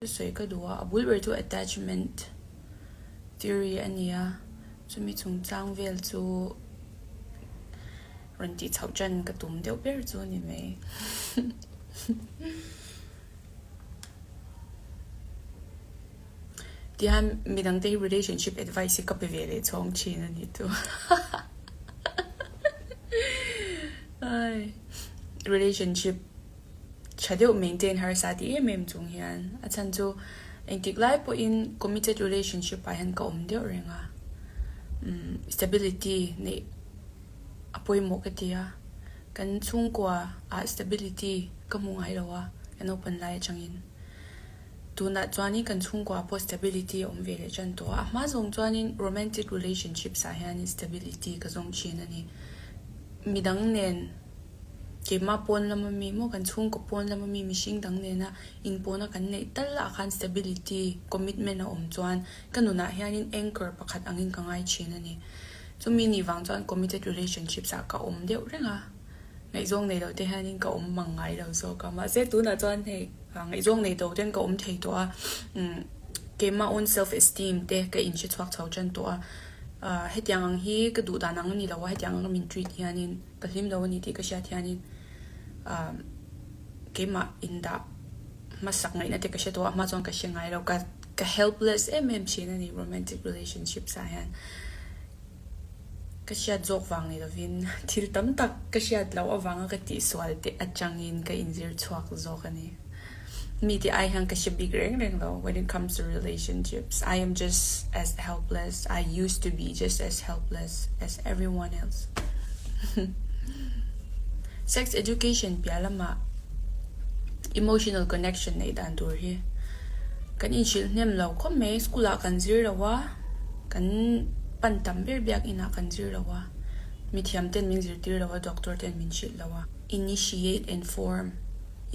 Sawi ka duh a, a bul ber chu attachment theory a ni a, chumi chungchang vel chu rawn tih chhoh tan ka tum deuh ber chu a ni mai. Tihian midang te hi relationship advice hi ka pe ve leh chhawng thin a nih chu. Relationship. Tha deuh maintain harsa ti em em chung hian a chhan chu engtik lai pawhin committed relationship ah hian ka awm deuh reng a, umm stability neih a pawimawh ka ti a, kan chhungkua ah stability ka hmu ngai lo a ka naupan lai atangin tunah chuanin kan chhungkua pawh stability a awm ve leh tan tawh a, a hma zawng chuanin romantic relationships ah hianin stability ka zawng thin a ni, midang nen. Keimah pawn lama mi maw kan chhungkaw pawn lama mi mihring dang nena inpawhna kan neih tal ah khan stability, commitment a awm chuan ka nunah hianin anchor pakhat angin ka ngai thin a ni. Chumi nih vang chuan committed relationships ah ka awm deuh reng a, ngaihzawng nei lo te hianin ka awm mang ngai lo zawk a. Mahse tunah chuan hei ngaihzawng nei to ten ka awm thei tawh a, keimah own self esteem te ka inhre chhuak chho tan tawh a, hetiang ang hi ka duh dan ang a ni lo a, hetiang anga min treat hianin. Ka hlim lo a ni tih ka hriat hianin ahh keimah indah hmasak ngaihna te ka hre tawh a, a hma chuan ka hre ngai lo. Ka ka helpless em em thin a ni romantic relationships ah hian. Ka hriat zawk vang ni lovin thil tam tak ka hriat loh avanga ka tihsual te atangin ka inzir chhuak zawk a ni. Mite ai hian ka hre bik reng reng lo when it comes to relationships. I am just as helpless, I used to be just as helpless as everyone else. Sex education piah lamah emotional connection neih dan tur hi kan inhrilh hnem lo khawp mai. School ah kan zir lo a, kan pan tam ber biak inah kan zir lo a, mithiam ten min zirtir lo a, doctor ten min hrilh lo a. Initiate and form.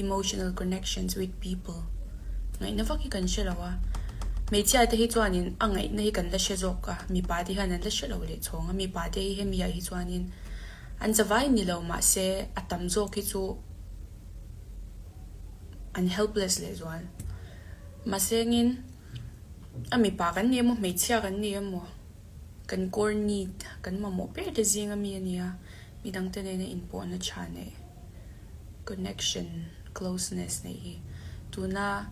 Emotional connections with people ngaihna vak hi kan hre lo a, hmeichhia te hi chuanin a ngaihna hi kan la hre zawk a, mipa te hian an la hre lo leh chhawng a, mipa te hi hemi ah hi chuanin an zavai ni lo mahse a tam zawk hi chu an helpless leh zual. Mahsengin a mipa kan ni emaw hmeichhia kan ni emaw kan core need kan mamawh ber te zing ami a ni a, midangte nena inpawhna tha neih. Connection, closeness neih hi tuna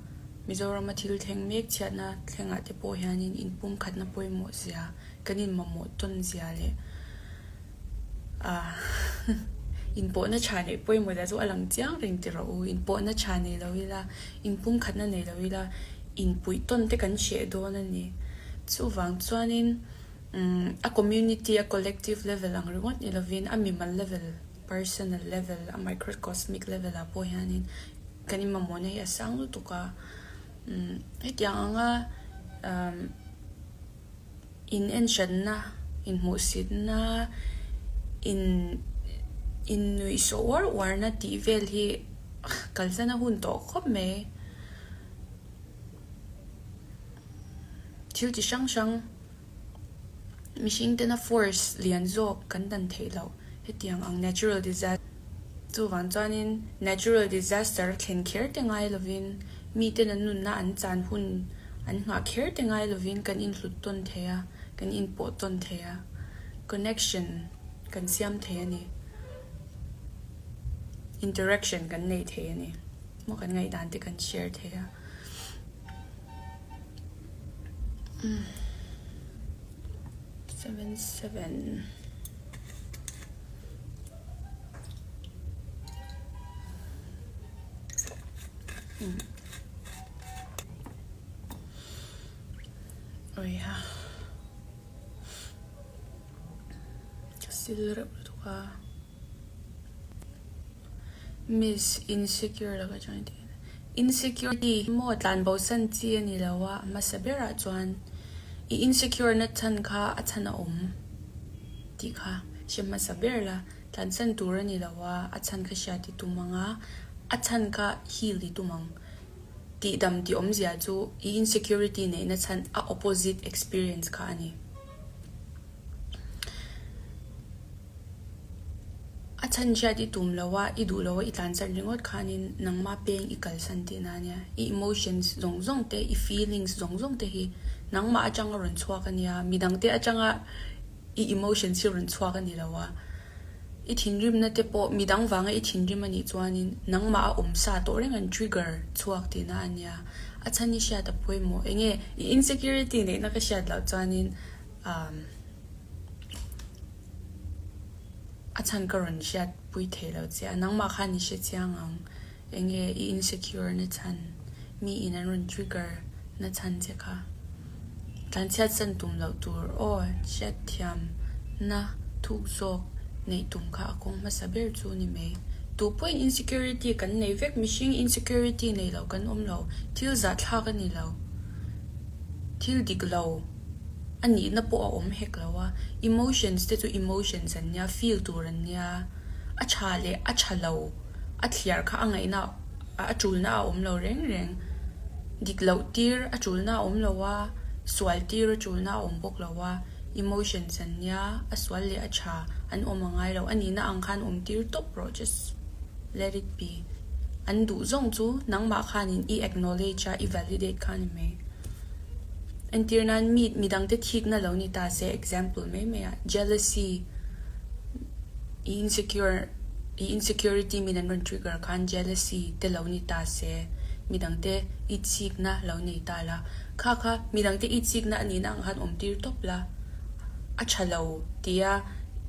Mizorama thil thleng mek chhiatna thlengah te pawh hianin inpumkhatna pawimawh zia, kan inmamawh tawn zia leh ah inpawhna tha neih pawimawh zia chu a lang chiang reng ti rawh u. Inpawhna tha nei lo ila, inpumkhatna nei lo ila inpuih tawn te kan hreh dawn a ni. Chuvang chuanin a community, a collective level ang ringawt ni lovin a mimal level, Personal level a microcosmic level ah pawh hianin kan inmamawhna hi a sang lutuk a, umm hetiang anga umm in enhranna, inhmuhsitna, in innuihsawh uar uarna tih vel hi kalsan a hun tawh khawp mai. Thil chi hrang hrang. Mihring tena force lian zawk kan dan theih loh hetiang ang natural disaster chuvang chuanin natural disaster a thlen kher te ngai lovin miten an nunna an chan hun an nghah kher te ngai lovin kan inhlut tawn thei a, kan inpawh tawn thei a, connection kan siam thei a ni, interaction kan nei thei a ni maw kan ngaihdan te kan share thei a. 7 7 Awiha ka sil reuh lutuk a Miss insecure laka chuan tih Insecurity hi maw tlanbo san chi a ni lo a, a hmasa berah chuan i insecure na chhan kha a chhan a awm tih kha hre hmasa ber la, tlansan tur a ni lo a, a chhan kha hriat i tum ang a, a chhan kha heal i tum ang. Tihdam tih awmzia chu i insecurity neihna chhan a opposite experience kha a ni. A. chhan hriat i tum lo a, i duh lo a i tlansan ringawt khanin nangmah peng i kalsan tihna a nia. I emotions zawng zawng te, i feelings zawng zawng te hi nangmah atanga rawn chhuak a nia, midangte atanga i emotions hi rawn chhuak a ni lo a. I thinrimna te pawh midang vanga i thinrim a nih chuanin nangmah a awm sa tawh reng an trigger chhuak tihna a nia. A chhan i hriat a pawimawh. Enge i insecurity neihna ka hriat loh chuanin umm a chhan ka rawn hriat pui thei lo che a. Nangmah khan i hre chiang ang. Enge i insecure na chhan? Mi in an rawn trigger na chhan che kha. Tlanchhiat san tum loh tur aw hriatthiam na thuk zawk neih tum kha a kawng hmasa ber chu ni mai. Tu pawhin insecurity kan nei vek, mihring insecurity nei lo kan awm lo, thil zahthlak a ni lo, thil dik lo a nihna pawh a awm hek lo a, emotions te chu emotions an nia, feel tur an nia, a tha leh a tha lo. A thliar kha a ngaihna a tulna a awm lo reng reng. Dik loh tir a tulna a awm lo a, sual tir a tulna a awm bawk lo a, emotions an nia, a sual leh a tha an awm a ngai lo. A nihna ang khan awm tir tawp rawh, just let it be. An duh zawng chu nangmah khanin i acknowledge a, i validate kha a ni mai. Entir nan mi midangte thikna lo ni ta se example mai mai a, jealousy, i insecure i insecurity min an rawn trigger khan jealousy te lo ni ta se midangte itsikna lo nei ta la, kha kha midangte itsikna a nihna ang khan awm tir tawp la, a tha lo tia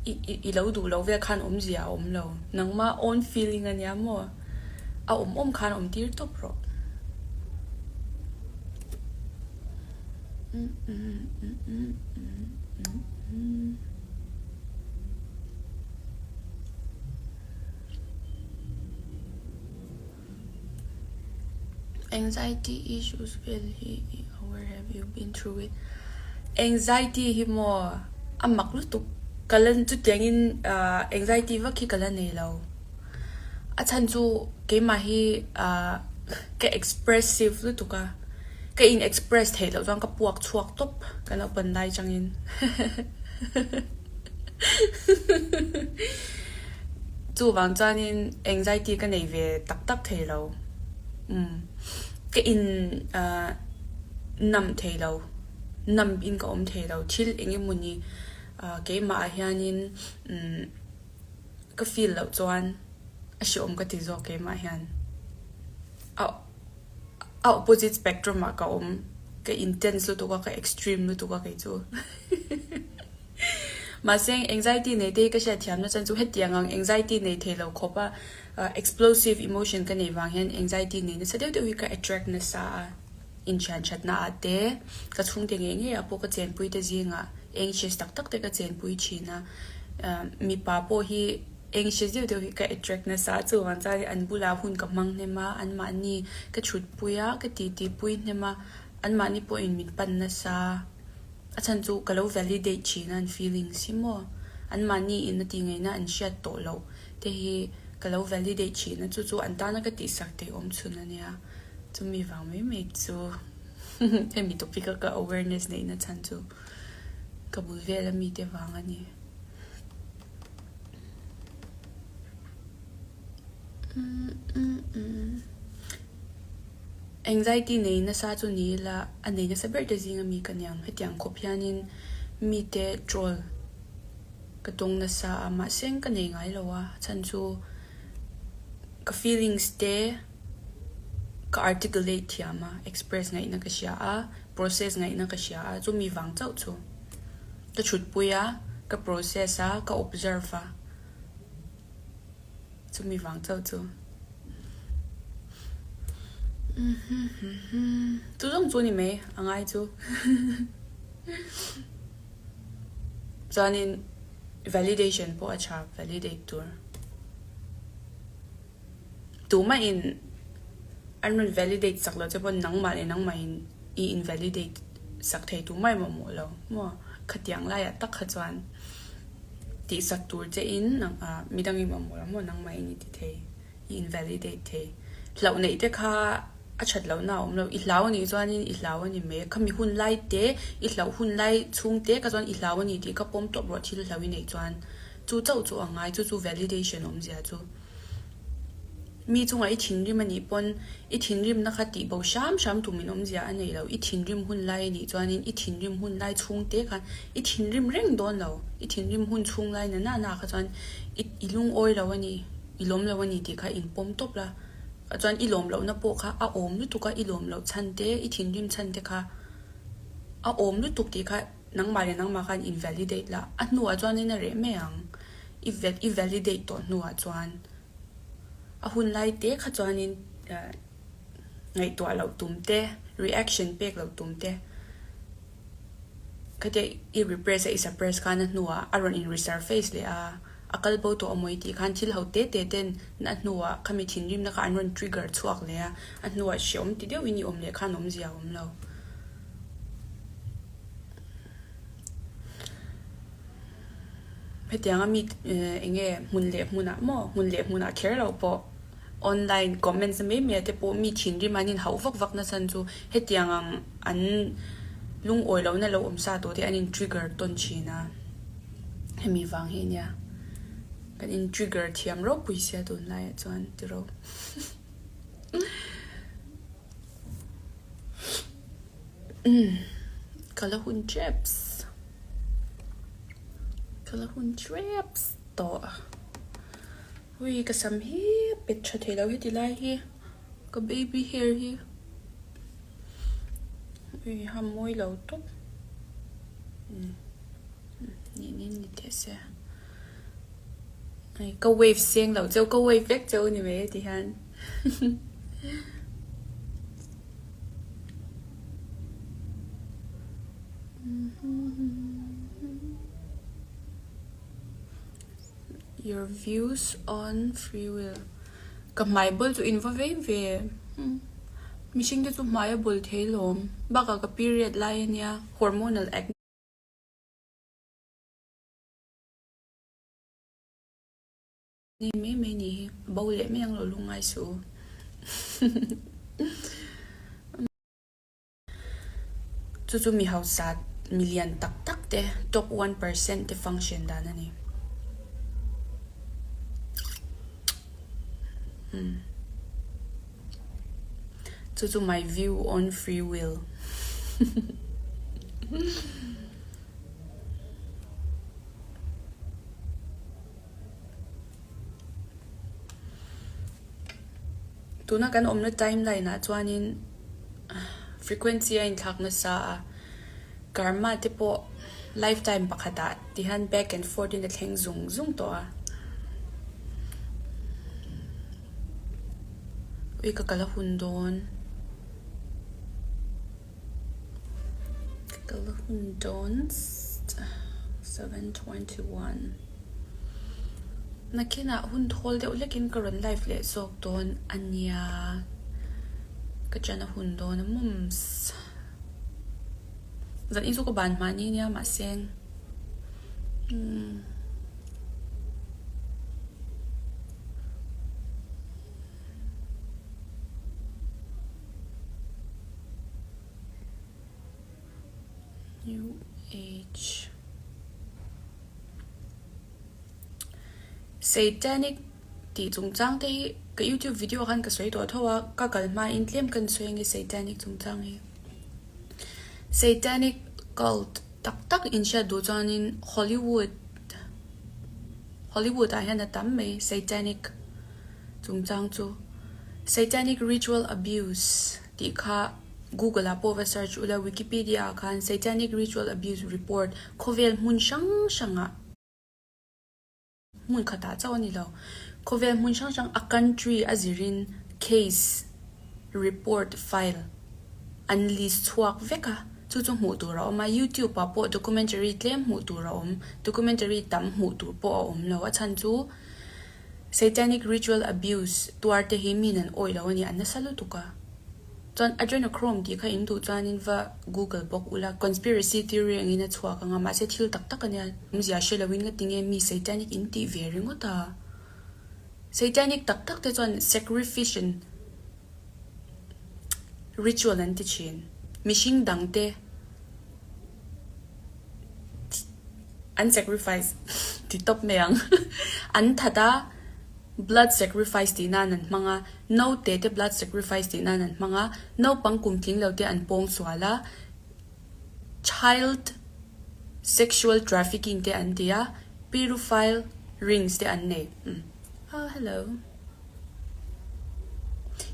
i i lo duh loh vel khan awmzia a awm lo, nangmah own feeling a nia maw? A awm awm khan awm tir tawp rawh. Anxiety issues vel hi i aware have you been through it? Anxiety hi maw a mak lutuk ka la chutiangin anxiety vak hi ka la nei lo. A chhan chu keimah hi ah ka expressive lutuk a, ka in express theih loh chuan ka puak chhuak tawp ka naupan lai changin chuvang chuanin anxiety ka nei ve tak tak thei lo umm ka in ah nam thei lo nam in ka awm thei lo thil eng emawni ah keimah ah hianin umm. Ka feel loh chuan a hreawm ka ti zawk keimah hian. A a opposite spectrum ah ka awm. Ka intense lutuk a, ka extreme lutuk a kei chu. Mahse anxiety nei te hi ka hriatthiamna chuan chu hetiang ang anxiety nei thei lo khawp a explosive emotion ka neih vang hian anxiety nei nasa deuh deuh hi ka attract nasa a. Inthian thatna ah te ka chhungte ngei ngei ah pawh ka chenpui te zingah anxious tak tak te ka chenpui thin a, mipa pawh hi anxious deuh deuh hi ka attract nasa a chuvang chuan an bulah hun ka hmang hnem a, anmahni ka thutpui a, ka titi pui hnem a, anmahni pawhin min pan nasa a chhan chu ka lo validate thin a an feelings hi maw anmahni in a tih ngaihna an hriat tawh loh te hi ka lo validate thin a chu chu an tana ka tihsak theih awm chhun a nia. Chumi vang mai mai chu hemi topic a ka awareness neihna chhan chu ka bul vel a mite vang a ni. Anxiety nei nasa chu ni ila a nei nasa ber te zing ami ka niang hetiang khawp hianin mite troll ka tawng nasa a mahse ka nei ngai lo a chhan chu ka feelings te Ka articulate thiam a, express ngaihna ka hria a, process ngaihna ka hria a, chumi vang chauh chu ka chhutpui a, ka process a, ka observe a, chumi vang chauh chu. Chu zawng chu ni mai a ngai chu. Chuanin validation pawh a tha, validate tur. Tumahin an rawn validate sak lo che pawn nangmah leh nangmahin i in validate sak thei tumah i mamawh lo maw? Khatiang laiah tak kha chuan tihsak tur che in midang i mamawh lo maw? Nangmahin i ti thei, i in validate thei. Hlauh neih te kha a that lohna a awm lo, i hlau anih chuanin i hlau a ni mai. Khami hun lai te, i hlauh hun lai chhung te kha chuan i hlau a ni tih kha pawm tawp rawh thil hlau i neih chuan. Chu chauh chu a ngai, chu chu validation awmzia chu. Mi chungah i thinrim a nih pawn i thinrimna kha tih bo hram hram tumin awmzia a nei lo. I thinrim hun lai a nih chuanin i thinrim hun lai chhung te khan i thinrim reng dawn lo. I thinrim hun chhung lai na na na kha chuan i i lungawi lo a ni, i lawm lo a ni tih kha inpawm tawp la. Chuan i lawm lohna pawh kha a awm lutuk a, i lawm loh chhan te, i thinrim chhan te kha a awm lutuk tih kha nangmah leh nangmah khan invalidate la. A hnuah chuanin a reh mai ang. I i validate tawh hnuah chuan. A hun lai te kha chuanin ngaihtuah loh tum te, reaction pek loh tum te, khatia i repress a i suppress khan a hnuah a rawn in resurface leh a, a kal bo tawh amaw i tih khan thil ho te te ten a hnuah khami thinrimna kha an rawn trigger chhuak leh a, a hnuah hreawm ti deuhin i awm leh khan awmzia a awm lo. Hetianga mi eng nge hmun leh hmunah maw hmun leh hmunah kher lo pawh online comments mai mai te pawh mi thinrim an inhauh vak vak na chhan chu hetiang ang an lungawi lohna lo awm sa tawh te an in trigger tawn thin a hemi vang hi ania kan in trigger thiam ropui sia tunlaiah chuan tiraw. Ka la hun trips ka la hun trips tawh ui ka sam hi a pet tha thei lo heti lai hi ka baby hair hi ui ha mawi lo tawp nih nih ni teh se ka wave seng lo cheu ka wave vek cheu a ni mai heti hian. Your views on free will Ka hmai bul chu in va vei ve Mihring te chu hmai a bul thei lawm bakah ka period lai ania hormonal acne. Ni mai mai ni hi a bo leh mai ang lo lungngai suh u. Chu chu mi hausa mi lian tak tak te top 1% te function dan a ni. Chu chu my view on free will. Tuna kan awmna timeline ah chuanin frequency a inthlak nasa a, karma te pawh lifetime pakhatah ti hian back and forth in a thleng zung zung tawh a. Ui ka kal a hun dawn. Ka la hun dawn 7:21 Nakinah hun thawl deuh hlekin ka rawn live leh zawk dawn a nia ka chan a hun dawn a mums zan in chu ka ban hmah ni nia mahse umm. New Age Satanic tih chungchang te hi ka YouTube video khan ka sawi tawh tho a, ka kal hmain tlem kan sawi ange Satanic chungchang hi. Satanic cult tak tak inhriat duh chuanin Hollywood Hollywood ah hian a tam mai Satanic chungchang chu. Satanic ritual abuse tih kha Google ah pawh va search ula Wikipedia ah khan Satanic ritual abuse report khawvel hmun hrang hrang ah hmun khatah chauh a ni lo khawvel hmun hrang hrang a country a zirin case report file an list chhuak vek a, chu chu hmuh tur a awm a, YouTube ah pawh documentary tlem hmuh tur a awm, documentary tam hmuh tur pawh a awm lo, a chhan chu Satanic ritual abuse tuar te hi min an awih lo a ni, an nasa lutuk a. Chuan adrenochrome tih kha in duh chuanin va google bawk ula, conspiracy theory angin a chhuak ang a, mahse thil tak tak a nia, awmzia hre loin nga tinge mi satanic in tih ve ringawt a. Satanic tak tak te chuan sacrificial ritual an ti thin. Mihring dangte. An sacrifice ti tawp mai ang. An that a, blood sacrifice tih nan an hmang a, naute te blood sacrifice tih nan an hmang a, naupang kum tling lo te an pawng sual a, child sexual trafficking te an ti a, pedophile rings te an nei. Oh hello.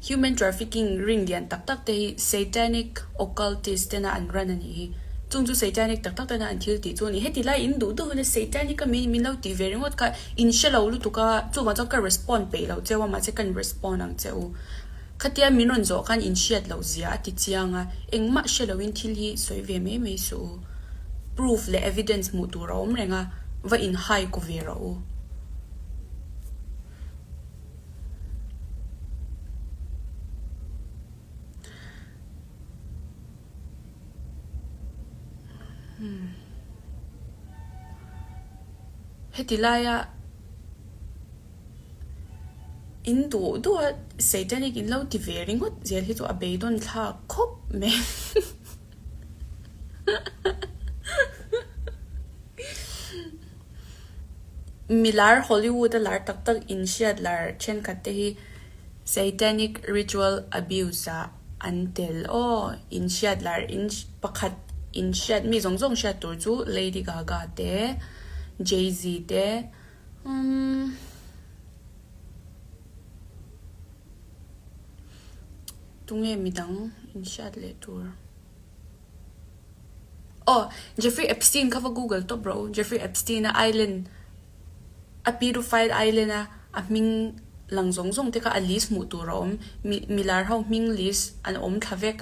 Human trafficking ring lian tak tak te hi satanic occultist tena an run a nih hi. Chung chu satanic tak tak tena an thil tih chu a ni. Heti lai in duh duh hun a satanic a min min lo tih ve ringawt kha in hre lo lutuk a, chuvang chuan ka respond peih lo cheu a mahse kan respond ang che u. Khatia min rawn zawh khan in hriat loh zia a ti chiang a, engmah hre loin thil hi sawi ve mai mai suh u. Proof leh evidence hmuh tur a awm reng a, va in hai ku ve rawh u. Heti laia in duh duh a satanic in lo ti ve ringawt zel hi chu a beidawn thlak khawp mai. Milar Hollywood a lar tak tak inhriat lar thenkhat te hi Satanic ritual abuse ah an tel aw. Inhriat lar in pakhat inhriat mi zawng zawng hriat tur chu Lady Gaga te, Jay-Z te umm tunge midang inhriat leh tur. Aw, Jeffrey Epstein kha va google tawp rawh u. Jeffrey Epstein a island, a pedophile island a a hming lang zawng zawng te kha a list hmuh tur a awm. Mi milar ho hming list an awm thla vek.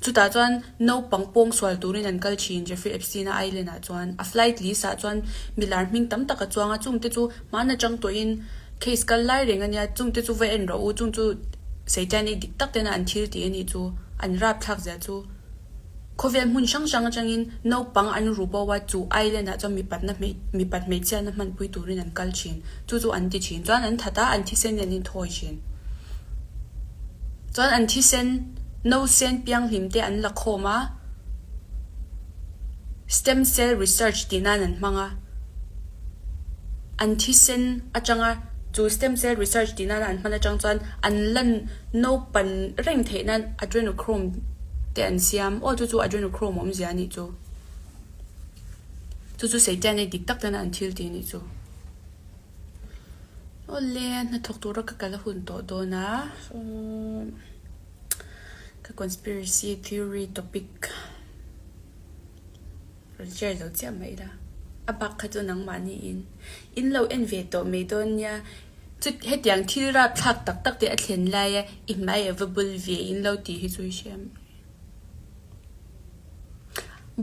Chutah chuan naupang pawng sual turin an kal thin Jeffrey Epstein a island ah chuan. A flight list ah chuan milar hming tam tak a chuang a, chungte chu hmana chang tawhin case kal lai reng a nia, chungte chu va en rawh u, chung chu Satanic dik tak tena an thil tih a nih chu, an rapthlak zia chu. Khawvel hmun hrang hrang atangin naupang an ru bo a, chu island ah chuan mipatna hmei mipat hmeichhiatna hmanpui turin an kal thin. Chu chu an ti thin. Chuan an that a, an thisen in an inthawi thin. Chuan an thisen nausen pianghlim te an la khawm a, stem cell research tih nan an hmang a. An thisen atanga chu stem cell research tih nana an hman atang chuan an lan naupan reng theih nan adrenochrome te an siam. Aw chu chu adrenochrome awmzia a nih chu. Chu chu satanic dik tak tena an thil tih a nih chu. Awle hnathawk tura ka kal a hun tawh dawn a. Ka conspiracy theory topic. Rawn share zo chiah mai ila. A bak kha chu nangmahni in in lo en ve tawh mai dawn nia. Chu hetiang thil rapthlak tak tak te a thlen lai a i hmai a va bul ve in lo tih hi chu i hria mai.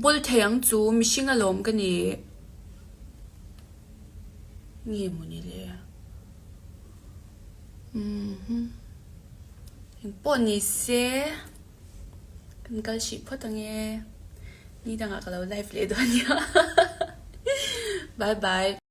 Bul thei ang chu mihring alawm ka ni. Nge maw ni le? Umm engpawh ni se. Kan kal hrih phawt ange. Ni dangah ka lo live leh dawn nia. Bye bye.